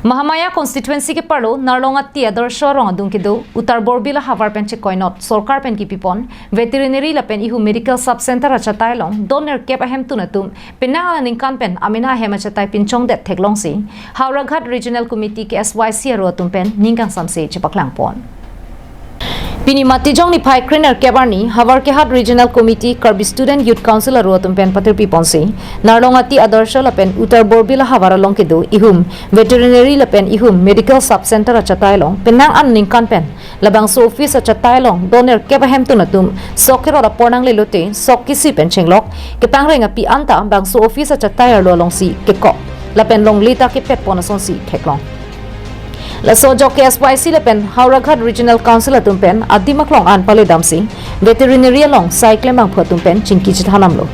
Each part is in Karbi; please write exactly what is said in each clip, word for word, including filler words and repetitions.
Mahamaya constituency ke-arlo Narlongati Adarsha arong adung kedo Uttar Borbil ahavar pen chekoinot sorkar pen kipipon veterinary lapen ihum medical sub center achatai along don nerkep ahemtun atum penang aningkan pen amena ahem achatai pinchongdet theklongsi Howraghat Regional Committee K S Y C aro atum pen ning kangsamse chepaklangpon. Pini Matijong niphai krenerkep arni Howraghat Regional Committee Karbi Student Youth Council aro atum pen patirpiponsi Narlongati Adarsha lapen Uttar Borbil ahavar along kedo ihum veterinary lapen ihum medical sub center achatai along penang aningkan pen labangso office achatai along don nerkep ahemtun atum sok kerot apor nanglelote sok kisi pen chenglok kepangreng api anta bangso office achatai arlo alongsi kekok lapen longle ta kepetpon asonsi theklong. Laso ajok K S Y C lapen Howraghat Regional Council atum pen adim aklong an paledamsi veterinary along sai klembangphu atum pen chingki chethandamlo.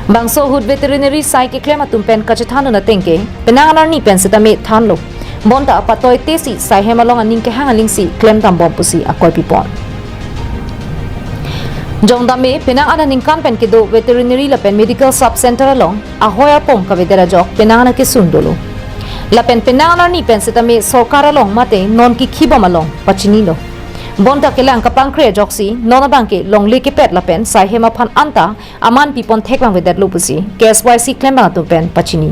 Bangso ahut veterinary sai keklem atum pen kachethandun atengke penang anarni pen setame thanlo. Bonta apatoi tesi sai hem along aning kehang alingsi klemdambom pusi akoi pipon. Jongdame penang aningkan pen kedo veterinary lapen medical sub center along ahoi arpong kavedet ajok penang ana kesung dolo. Lapen penang anarni pen setame sorkar along mate non kikhibom along pachinilo. Bonta kelang kapangkre ajoksi non abangke longle kepet lapen sai hem aphan anta aman pipon theklang vedetlo pusi K S Y C klembang atum pen pachini.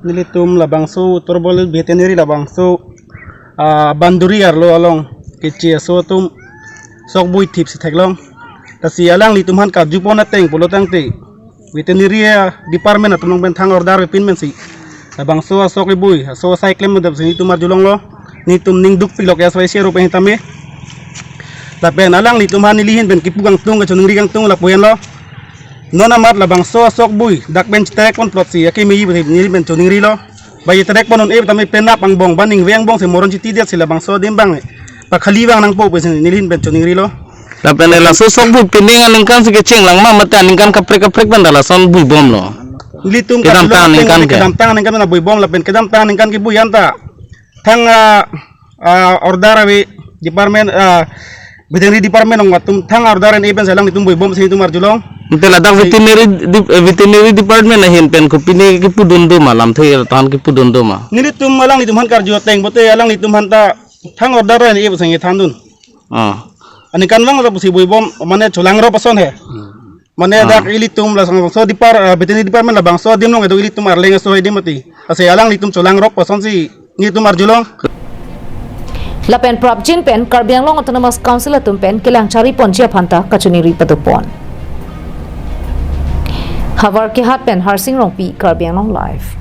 Nelitum labangso Uttar Borbil veterinary labangso ah, boundary arlo along keche aso atum sok bui thipsi theklong. Lasi alanglitum aphan karjupon ateng pulo tangte veterinary department atum along pen thang order pipin pensi labangso asok kebui aso sai klemdamsi nelitum arjulonglo, nelitum ning dukpiklo K S Y C aro pen tame. Lapen alanglitum aphan neli ahin pen kipu kangtung kachoningri kangtung lapu henlo. Non amat labangso asok bui dak pen cheterekpon plotsi akemeji pen neli pen choningrilo. Ba cheterekpon un-e tame penap angbong ba ningve angbongsi moron chitidetsi labangso adim abang pakhali vang nangpo pusi neli ahin pen choningrilo. Lapen laso sok bui penang aningkansi kecheng lang ma mate aningkan kaprek kaprek pen ta lason bui bomlo. Nelitum kedamtang aningkan ke. Kedamtang aningkan na bui bom lapen kedamtang aningkan kebui anta thang ah, ah, order ave department ah, veterinary department along atum thang order en-e pensi alanglitum bui bomsi nelitum arjulong. Ante ladak veterinary dep-, eh, veterinary department ahin pen kopine kipudun doma, lamthe tan kipudun doma. Nelitum alanglitum aphan karju ateng pote alanglitum aphanta thang order en-e pensi thandun. Ah. Aningkan vang pusi bui bom mane cholangrop ason he. Mane ah, dak ilitum labangso depar-, ah, veterinary department labangso adim along kedo ilitum Arleng aso adim mati. Lasi alanglitum cholangrop asonsi nelitum arjulong. Lapen prapjin pen Karbi Anglong Autonomous Council atum pen kelang chariponji aphanta kachoningri padopon. Howraghat pen Harsing Rongpi, Karbi Anglong Live.